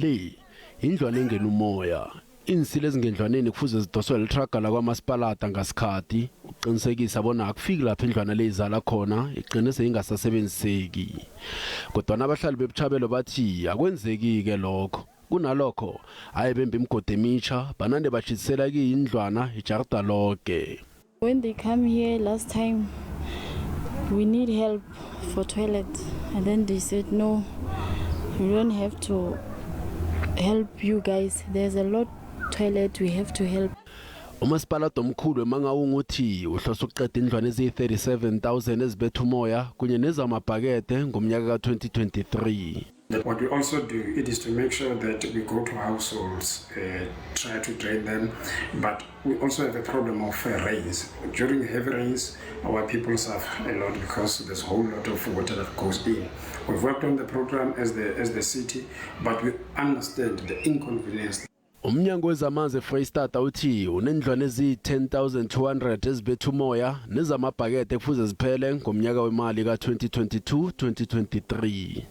Le indlwana engena umoya. Iinsila ezingendlwaneni kufuze zidoswe litraga lakwamasipalada ngasikhathi ukuqinisekisa bona akufiki lapho indlwana le izala khona igcine seyingasasebenziseki. Kodwana abahlali beButshabelo bathi akwenzeki-ke lokho. Kunalokho, aye bemba imigodi emitjha banande batjhidisela kiyo indlwana ijarida loke. When they come here last time, we need help for toilet. And then they said, no, we don't have to help you guys. There's a lot toilet we have to help. Umasipalada omkhulu weMangaung uthi uhlose ukuqeda indlwana eziyi-37,000 ezibetha umoya kunye nezamabhakede ngomnyaka ka-2023. What we also do, it is to make sure that we go to households, try to drain them, but we also have a problem of rains. During heavy rains, our people suffer a lot because there's a whole lot of water that goes in. We've worked on the program as the city, but we understand the inconvenience. Umnyango wezamanzi eFreyistata uthi unendlwana eziyi-10,200 ezibetha umoya nezamabhakede kufuze ziphele ngomnyaka wemali ka-2022-2023.